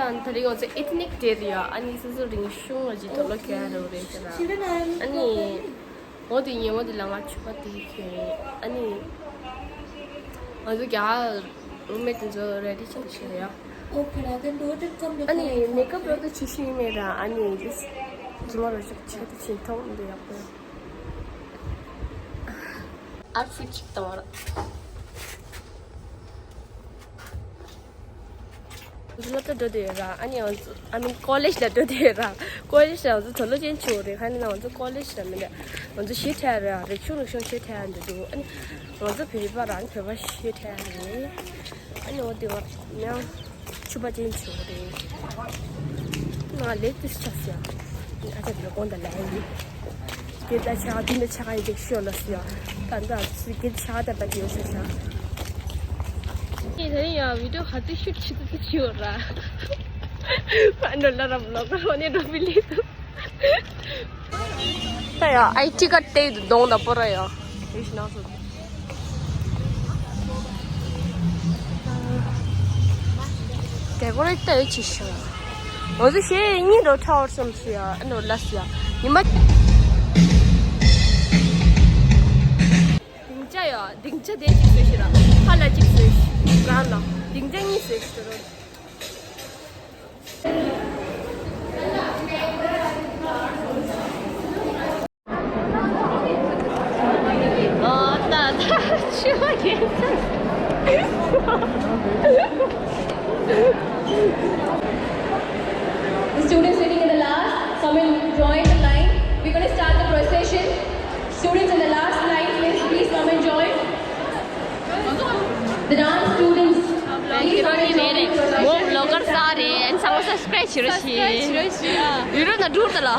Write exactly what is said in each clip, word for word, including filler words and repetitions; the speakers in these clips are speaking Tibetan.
ཨ་ནི་དེ་རིང་ང་ཚོ་ethnic day་རེད་ཡ། ཨ་ནི་སོ་སོ་རིང་ཤོང་ང་ཅིག་དོ་ལོ་ཁྱེར་རེད་ཟེར་ར། ཨ་ནི་འོ་དེ་ཉིན་འོ་དེ་ལ་ང་ཕྱུ་པ་དེ་ཁྱེར། ཨ་ནི་ང་ཚོ་རྒྱ་རུམ་མེ་དེ་ཚོ་ready་བྱེད་ཤེས་ཡ། ཨ་ནི་makeup་རོ་དེ་ཆུ་ཤིང་མེད་ར། ཨ་ནི་this་ཇི་མ་རོ་ཞིག་ཆེད་དུ་ཕྱིན་ཐོག་འདི་ཡག་པོ། outfit་ཅིག་བཏང་བ་ར། ང་ཚོ་སློབ་གྲྭ་འགྲོ་དུས་ར། ཨ་ནི་ང་ཚོ་I mean college་ལ་འགྲོ་དུས་ར། college་ལ་ང་ཚོ་དོ་ལོ་ཅན་ཆུ་རེད། ཁ་ནི་ང་ཚོ་college་ལ་མི་འདྲ། ང་ཚོ་ཞི་ཐལ་ར། རིག་གཞུང་རིག་གཞུང་ཞི་ཐལ་འདི་འདུག་ཨ་ནི་ང་ཚོ་བོད་པ་ར་ཨ་ནི་བོད་པ་ཞི་ཐལ་རེད། ཨ་ནི་འོ་དེ་བ་ཡང་ཕྱུ་པ་ཅན་ཆུ་རེད། ང་ལེགས་དུས་ཆགས་ཡ། ཨ་ཅག་ལ་དགོངས་དག་ལ་ཡིན། སྐད་ཆ་ཆ་དེ་འདྲ་ཆ་ག་ཡི་འདུག་ཤོད་ལ་སི་ཡ། ད་ད་སི་སྐད་ཆ་ད་ད་དེ་ཡོད་ཤ་ཤ། ཨེ་ད་ཡ་བི་ཌིའོ་ག་ཚོད་ཤུཊ་བྱེད་དུ་ཤོད་ར། ཨ་འདྲ་ལ་རབ་ལོ་ད་ཧོ་ནེ་འགྲོ་བི་ལི་དུ། ད་ཡ་ཨའི་ཊི་ཀ་ཏེ་དུ་གདོང་ད་པོ་ར་ཡ། ཨེ་ཤི་ན་སོ། དེ་གོ་རེ་ལྟ་ཡོད་ཅི་ཤོད། འོ་ཟི་ཤེས་གཉིས་འགྲོ་ཁྲ་བར་སོམ་སི་ཡ། ཨ་ནོ་ལ་སི་ཡ། ཉི་མ། སྡིངས་ཆ་ཡ། སྡིངས་ཆ་དེ་གཅིག་བཟོས་ཤི་ར། ཁ་ལ་གཅིག་བཟོས་ཤི། རང་ལ་སྡིངས་ཆ་གཉིས་བཟོས་ཤི་ར། The students sitting in the last, come and join the line. We're going to start the procession. Students in the last line, please, please come and join. The dance students, please come and join the procession. ངོ་བི་ལོག་གར་ས་རེད། ཨན་ཚང་མ་subscribe་བྱེད་རོགས་བྱེད། ཡུ་རོ་ན་འགྲུར་ད་ལ།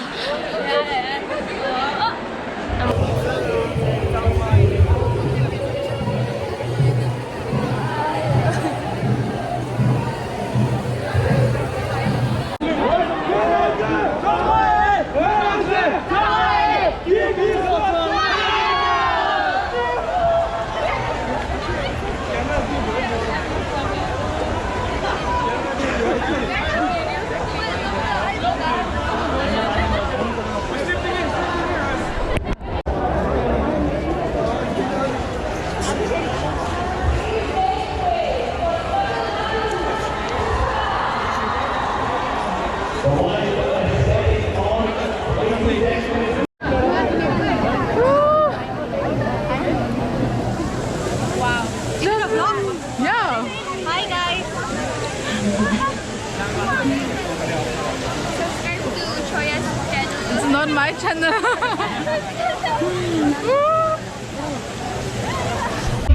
Wow. Is it a vlog? Yeah. Hi guys. Subscribe to Choya's channel. It's not my channel.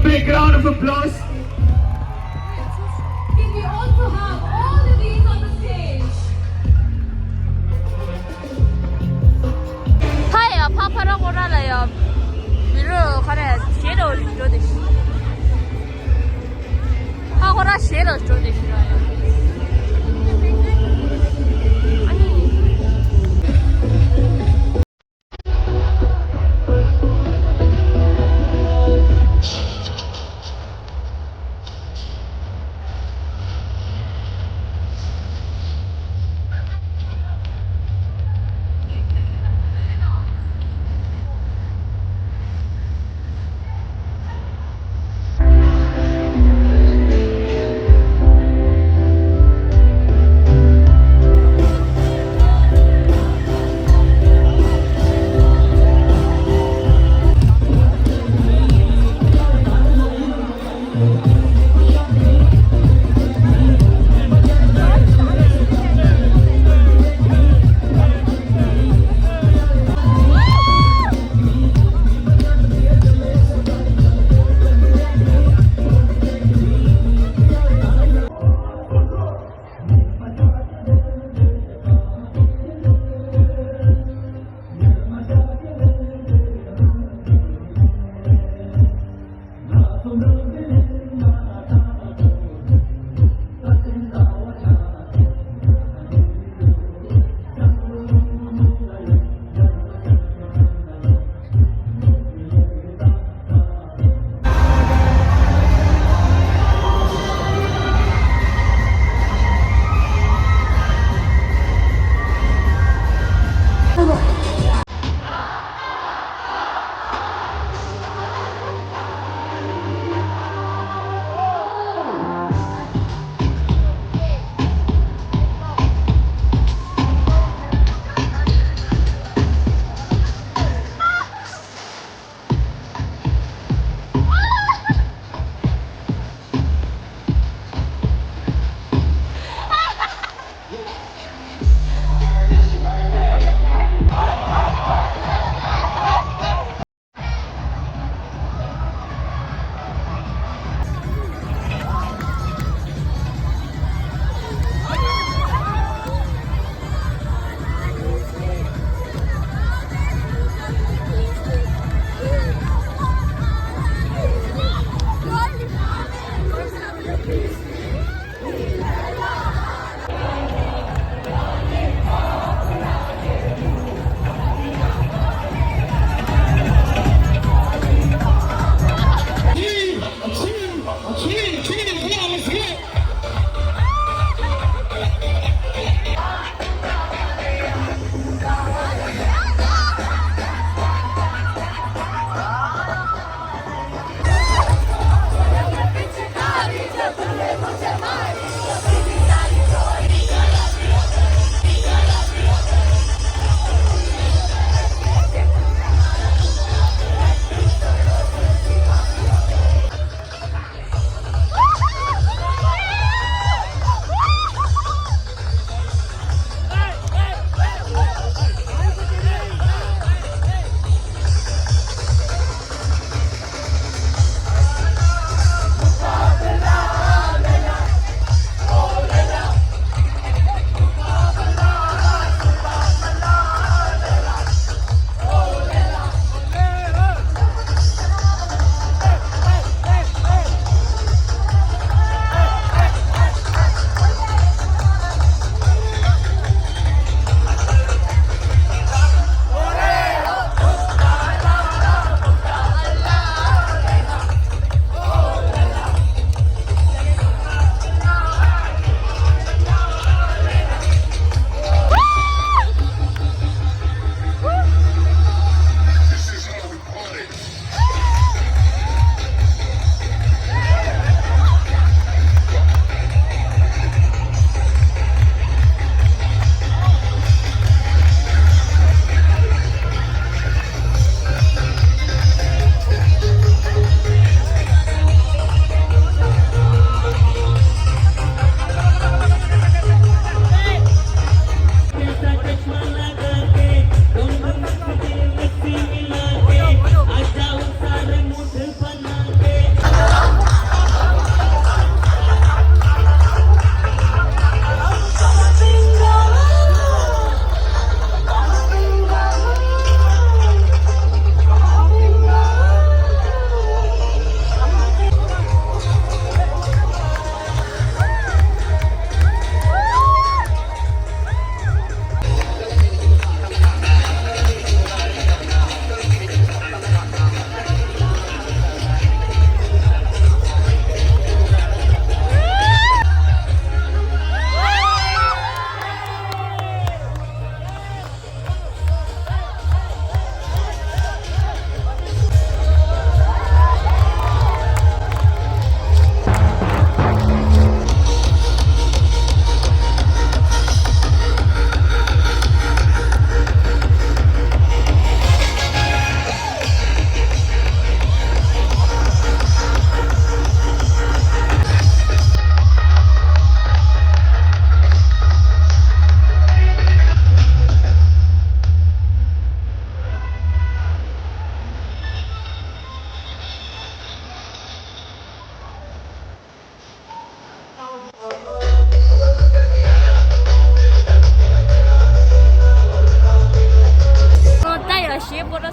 Big round of applause. Can we also have all the ladies on the stage? ཕ་ཡ་ཕ་ཕ་ར་ཁོ་ར་ལ་ཡ། བི་རོ་ཁ་ར་ཞེ་རོ་འགྲོ་དེ་ཤི། ཕ་ཁོ་ར་ཞེ་རོ་འགྲོ་དེ་ཤི་ར་ཡ། ཨ་ནི།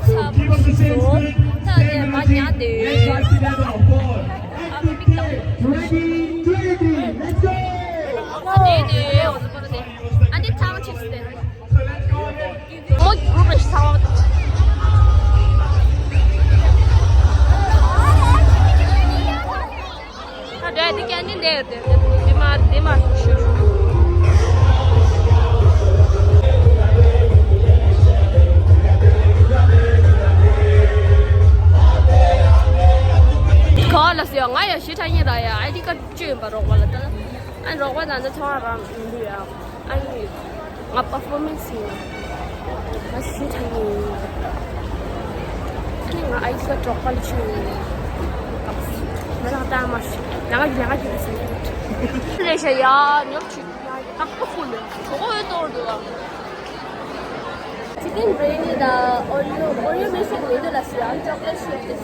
ཚ་པོ་ཞིག་སོང་། ད་ནས་མ་ཉལ་དེ། ཨ་མི་མིག་ལྟ། ཨ་ནི་དེ་འོ་ཟི་པོ་རེད། ཨ་ནི་ཐང་ཆེ་སྟེ། མོ་གུ་རུ་ཞིག་ཚང་བ། ད་འདྲ་དེ་ཀྱང་ནི་འདྲ་ཡོད་དེ། འདི་མ་འདི་མ་ཞུ་ཞུ། ག་ལ་སི་ཡ་ང་ཡ་ཞེ་དྲག་ཡིན་ར་ཡ། ཨ་ནི་ཀ་བཅོས་ཡིན་པ་རོགས་པ་ལ་ད། ཨ་ནི་རོགས་པ་དང་འདི་ཚོང་ར་མི་འདུག་ཡ། ཨ་ནི། ང་པར་ཕོར་མེན་སི་ཡིན། ང་ཞེ་དྲག་ཡིན། ཨ་ནི་ང་ཨ་ཡིག་ས་གྲོགས་པ་ལ་ཆུ་ཡིན། མེ་ལག་བཏང་མ་ཤི། ལ་ང་ལ་ང་གི་རེད་ཟེར། རེད་ཤག་ཡ་ཉོབ་ཆུ་ཡ་ཡ་ཏག་ཏག་ཁུ་ལ་གྲོགས་པོ་ཡོད་དོར་འདུག་ཨ། Chicken biryani the Oreo Oreo milkshake ꯃꯤꯗꯨ་ལ་ꯁꯤ་ཡ་chocolate shake this.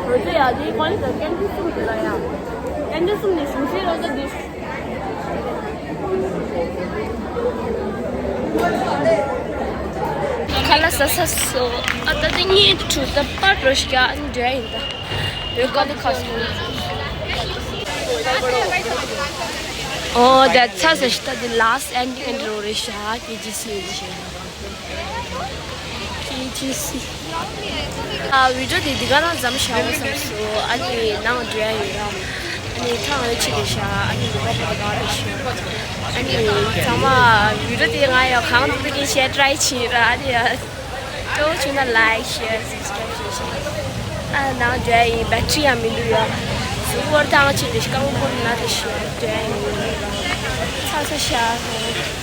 རོ་ཅོ་ཡ་དེ་ཁོ་ནི་ཀན་ཌི་གསུམ་དེ་ལ་ཡ། ཀན་ཌི་གསུམ་ནི་ཞིམ་ཤོས་རོ་ཅོ་དེ། ཁ་ལག་ཟ་ས་སོ། ཨ་ད་དེ་ངའི་ཁྲུ་ད་པར་རོ་ཤ་ཨ་ནི་འདྲ་ཡིན་ད། བོད་ཀ་ནི་ཁ་སོ། ཨོ་ད་ཚ་ས་ཤི་ད་དེ་last ending and row རེ་ཤ་ཀེ་ཇི་སི་ཡོད་ཤ། ཀེ་ཇི་སི། ཨ་བི་ཌི་ཡོ་དེ་འདི་ག་རང་མཚམས་བཞག་བསམ་སོང་། ཨ་ནི་ནང་འགྲོ་ཡ་ཡོད་ར། ཨ་ནི་ཐང་ཨེ་ཆི་རེད་ཤག་ཨ་ནི་འགྲོ་བ་པ་ག་རེད་ཤག་ཨ་ནི་ཚང་མ་བི་ཌི་ཡོ་དེ་ང་ཡང་གང་ཐུབ་ཐུབ་ཀྱིས་ཤེར་ཊི་རའི་བྱེད་ར། ཨ་ནི་ཡ་སྤྲོ་བྱུང་ན་ལའིཀ་ཤེར་སབ་སི་ཀ་རའིབ་བྱེད་ཤག་ཨ་ནང་འགྲོ་ཡ་ཡིན། བེ་ཊི་རི་ཡང་མི་འདུག་ཡ། གཟུགས་པོར་ཐང་ཨེ་ཆི་རེད་ཤག་རྐང་པ་ཁོར་ན་རེད་ཤག་འགྲོ་ཡ་ཡིན། ཚ་ཚ་ཤག